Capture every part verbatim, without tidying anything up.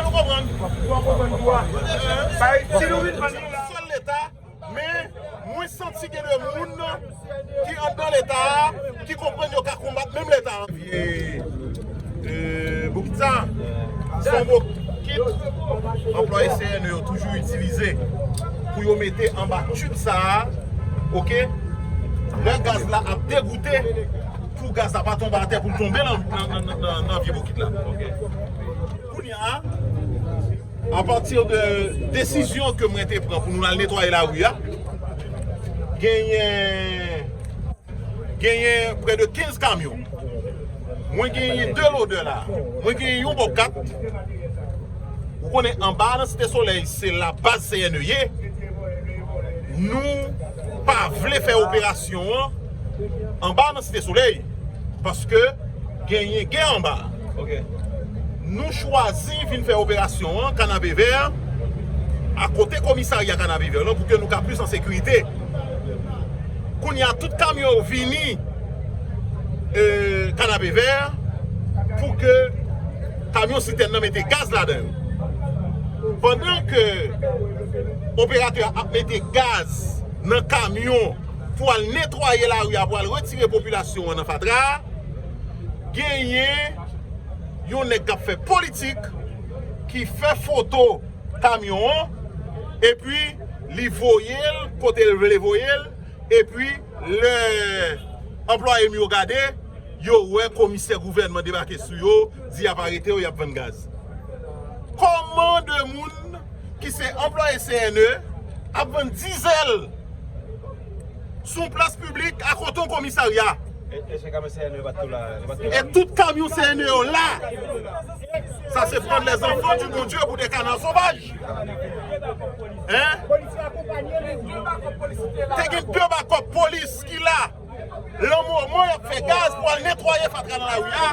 Nou konprann? Bay, si nou vin vann nou la. Sèl Leta, men mwen santi gen de moun ki anndan Leta a, ki konprann yo ka konbat menm Leta a. Vye, euh, bokit sa, se yon bokit anplwaye C N E yo toujou itilize pou yo mete anba tib sa a, oke? Lè gaz la ap degoute, pou gaz la pa tonbe atè, pou l tonbe nan, nan, nan, nan, nan vye bokit la. Kounye a, apati de desizyon ke mwen te pran pou nou al netwaye lari a, genyen, genyen prè de kenz kamyon. Mwen genyen de lodè la. Mwen genyen yon bòkat. Ou konnen anba nan Site Solèy, se la baz C N E ye. Nou pa vle fè operasyon an anba nan Site Solèy, paske genyen gè anba. Nou chwazi vin fè operasyon an Kanapevè, akote komisarya Kanapevè lan, pou ke nou ka plis an sekirite. Kounye a, tout kamyon yo vini, euh, Kanapevè pou ke kamyon sitèn nan mete gaz ladan yo. Pandan ke operatè a ap mete gaz nan kamyon pou al netwaye lari a, pou al retire popilasyon an nan fatra a, genyen yon nèg k ap fè politik ki fè foto kamyon an, epi li voye l kote l vle voye l, epi lè anplwaye m yo gade, yo wè komisè gouvènman debake sou yo, di y ap arete yo, y ap vann gaz. Kòman de moun ki se anplwaye C N E ap vann dizèl sou yon plas piblik akote yon komisarya? E, e se kamyon C N E yo pa t tou la, yo pa t tou la. E tout kamyon C N E yo la. Sa se prendre les enfants du bon Dieu pour des canards sauvages. Hein? Te gen de bakòp polis ki la. Nan moman y ap fè gaz pou al netwaye fatra nan lari a,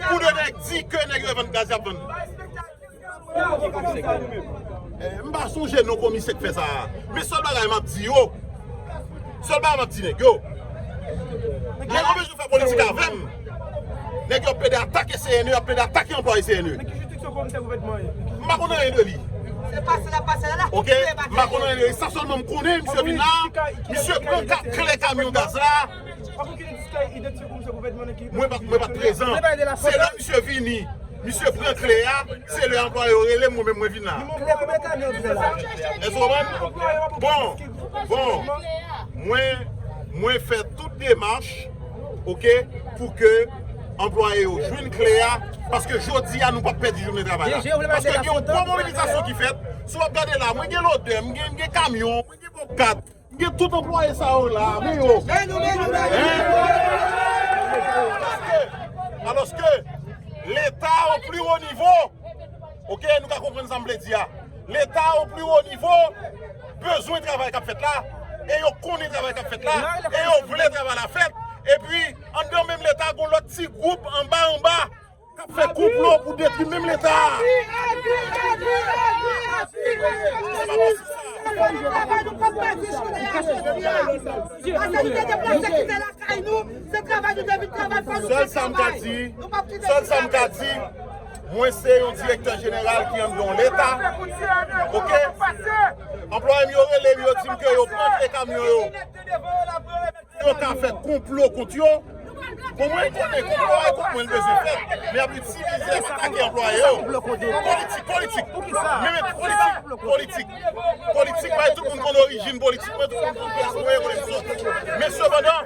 pou de nèg di ke nèg yo vann gaz y ap vann. Eh, m pa sonje non komisè k fè sa a. Men sèl bagay m ap di yo, sèl bagay m ap di nèg yo, nèg yo bezwen fè politik avè m. Nèg yo ap plede atake C N E, ap plede atake anplwaye C N E. Men ki jistiksyon komisè gouvènman ye? M pa konn anyen de li. Se pase l ap pase la. Oke? M pa konn anyen de li. Sa sèlman m konnen, misye vin la, misye pran ka-, kle kamyon gaz la. Mwen pa, mwen pa t prezan. Se lè misye vini, misye pran kle a, se lè anplwaye yo rele m, mwen menm mwen vin la. Èske w konprann? Bon, bon, mwen, mwen fè tout demach, oke, pou ke anplwaye yo jwenn kle a, paske jodi a nou p ap pèdi jounen travay la. Paske gen yon gwo mobilizasyon ki fèt. Si w ap gade la, mwen gen lodè, m gen, m gen kamyon, mwen gen bòkat. Gen tout anplwaye sa yo la, men yo. Hein? Alòske, alòske, Leta o pli wo nivo, oke, nou ka konprann sa m vle di a. Leta o pli wo nivo bezwen travay k ap fèt la, e yo konnen travay k ap fèt la, e yo vle travay la fèt, epi anndan menm Leta, gon lòt ti gwoup anba, anba, k ap fè konplo pou detwi menm Leta a. Se pa posib sa. Sèl sa m ka di, sèl sa m ka di, mwen se yon direktè jeneral ki anndan yon Leta. Oke? Anplwaye m yo rele m, yo di m ke yo pran kle kamyon yo. Yo ka fè konplo kont yo. Bon, mwen konnen konplo a e kont mwen l bezwen fèt. Men y ap itilize, y ap atake anplwaye yo. Politik, politik. Men, men politik, politik. Politik, bay tout moun konn orijin politik mwen, tout moun konn plas mwen, konn sot. Men sepandan,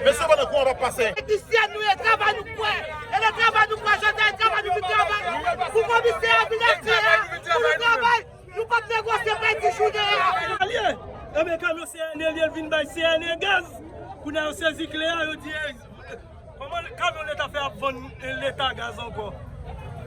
men sepandan, kouran p ap pase. Politisyen nou ye, travay nou kwè. E nan travay nou kwè, jodi a, travay nou vin travay. Pou komisè a vin aksè a, pou nou travay. Nou p ap negosye pèdi jounen an. Alye, ebyen, kamyon C N E li, l vin bay C N E gaz. Kounye a, yo sezi kle a, yo di, "Ey, kòman kamyon Leta fè ap vann, eh, Leta gaz ankò?"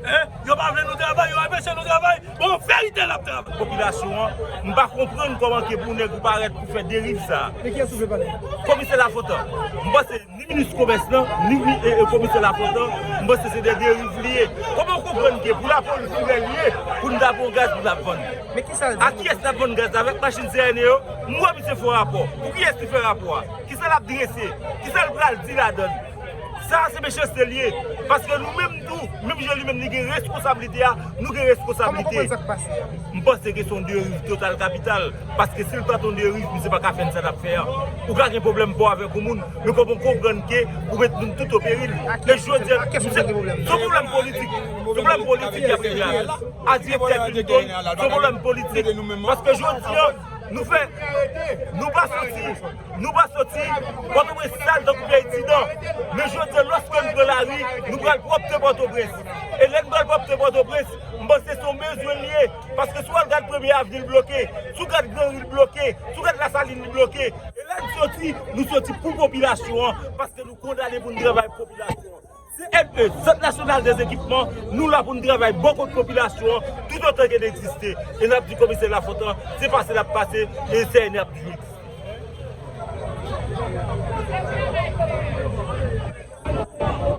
Hein? Yo pa vle nou travay, yo anpeche nou travay. Bon, verite n ap travay. Popilasyon an, m pa konprann kòman ke pou nèg ou parèt pou fè deriv sa a. De kiyès ou vle pale? Komisè Lafontan. M panse ni minis komès lan, ni, ni, e, e, komisè Lafontan, m panse se de deriv li ye. Kòman w konprann ke pou lapolis ouvè l ye, pou n ta pran gaz pou n ap vann? Men kisa l di? A kiyès n ap vann gaz la? Avèk machin C N E yo? M wè misye fè yon rapò. Pou kiyès li fè rapò a? Kisa l ap drese? Kisa l pral di ladan l? Sa a se mechanste l ye. Paske nou menm tou, menm jan li menm li gen responsablite a, nou gen responsablite. M panse ke se yon deriv total kapital. Paske si l pa t yon deriv, misye pa ka fè n sa l ap fè a. Ou ka gen pwoblèm pa w avèk yon moun, men kòman w konprann ke ou met moun tout o peril? E jodi a, se yon pwoblèm politik. Se yon pwoblèm politik y ap regle avè l. A direktè Clinton, se yon pwoblèm politik. Paske jodi a, nou fè, nou pa soti. Nou pa soti Pòtoprens sal tankou peyi Tidan. Men jodi a, lòske n pran lari, nou pral pwòpte Pòtoprens. E lè n pral pwòpte Pòtoprens, m panse se yon bezwen l ye. Paske si w al gad Premye Avni, l bloke. Si w gad Granri, l bloke. Si w gad Lasalin, l bloke. E lè n soti, nou soti pou popilasyon an. Paske nou kondane pou n travay popilasyon an. C N E, Sant Nasyonal dèzekipman, nou la pou n travay bò kot popilasyon an, toutotan ke n egziste. E n ap di Komisè Lafontan, se pase l ap pase, e C N E ap toujou egziste.